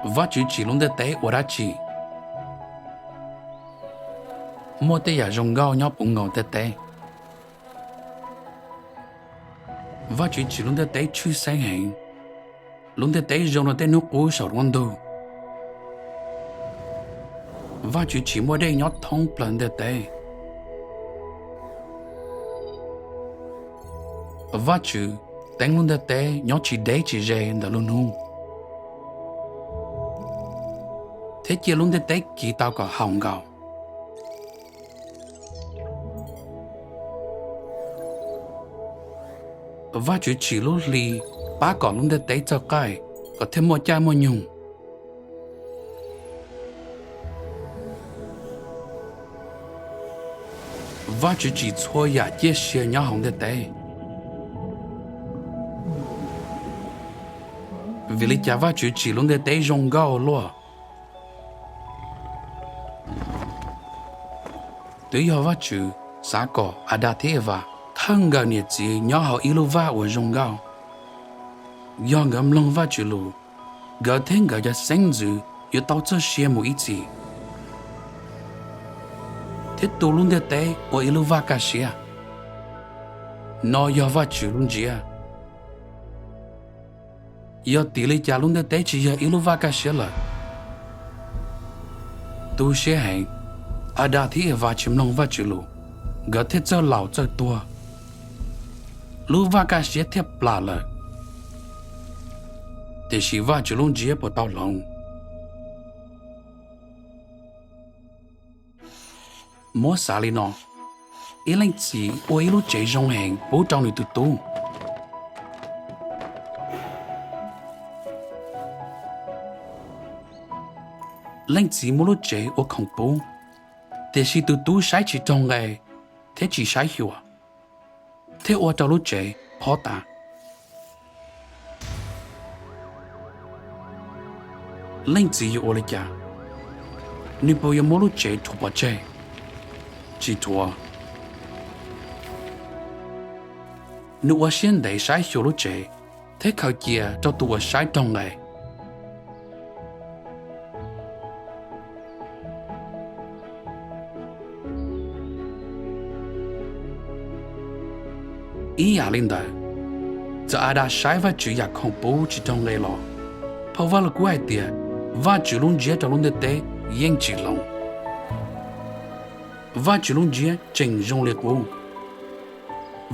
Vajtswv tsim lub ntiaj teb ua dab tsi? Muaj tej yam zoo nkauj nyob puv nkaus ntiaj teb. Vajtswv tsim lub ntiaj teb tshwj xeeb heev. Lub ntiaj teb zoo li tej hnub qub saum lub ntuj. Vajtswv tsim muaj dej nyob thoob plaws ntiaj teb. Vajtswv teeb lub ntiaj teb nyob tsis deb tsis ze ntawm lub hnub, thiab cia lub ntiaj teb kiv tau kom haum nkaus. Vajtswv tsim lub hli pab kom lub ntiaj teb txawj qaij, kom thiaj muaj caij muaj nyoog. Vajtswv tsim txhua yam ciaj sia nyob hauv ntiaj teb. Vim li cas Vajtswv tsim lub ntiaj teb zoo nkauj luaj? Twb yog Vajtswv xav kom Adas thiab Evas thawj nkawm niam txiv nyob hauv ib lub vaj uas zoo nkauj. Yog nkawd mloog Vajtswv lus, nkawd thiab nkawd cov xeeb ntxwv yuav tau txoj sia mus ib txhis, thiab tu lub ntiaj teb ua ib lub vaj kaj siab. No yog Vajtswv lub ntsiab. Yog tim li cas lub ntiaj teb tsis yog ib lub vaj kaj siab lawm? Tu siab heev, Adas thiab Evas tsis mloog Vajtswv lus, nkawd thiaj txawj laus txawj tuag, lub vaj kaj siab thiaj plam lawm. Tiam sis Vajtswv lub ntsiab puas tau hloov? Muab xav li no: ib leej txiv ua ib lub tsev zoo heev pub rau nws tus tub. Leej txiv muab lub tsev ua khoom pub, tiam sis tus tub saib tsis raug nqe thiab tsis saib xyuas, thiaj ua rau lub tsev phob tas. Leej txiv yuav ua li cas? Nws puas yuav muab lub tsev rhuav pov tseg? Tsis rhuav. Nws ua siab ntev saib xyuas lub tsev thiab khaws cia rau tus uas saib raug nqe. Ib yam li ntawd, txawm Adas saib Vajtswv yam khoom pub tsis raug nqe los, phau Vajluskub hais tias Vajtswv lub ntsiab rau lub ntiaj teb yeej tsis hloov. Vajtswv lub ntsiab tseem zoo li qub.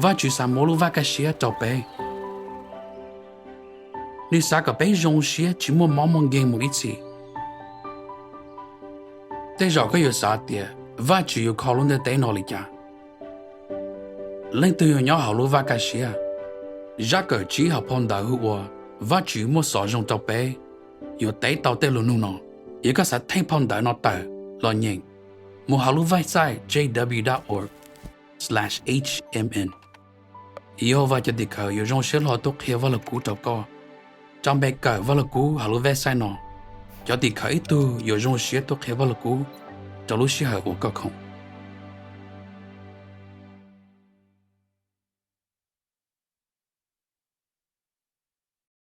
Vajtswv xav muab lub vaj kaj siab rau peb. Nws xav kom peb zoo siab tsis muaj mob muaj nkeeg mus ib txhis. Tej zaum koj yuav xav tias Vajtswv yuav kho lub ntiaj teb no li cas? Leej twg yuav nyob hauv lub vaj kaj siab? Zaj kawm tsib hauv phau ntawv hu ua Vajtswv muaj xov zoo rau peb yuav teb tau tej lus nug no. Yog koj xav theej phau ntawv no tawm los nyeem, mus hauv lub website J W dot org slash H M N. Yehauvas cov tim khawv yuav zoo siab hlo tuaj qhia Vajluskub rau koj. Rau npe kawm Vajluskub hauv lub website no, cov tim khawv ib tug yuav zoo siab tuaj qhia Vajluskub rau lub sij hawm uas koj khoom.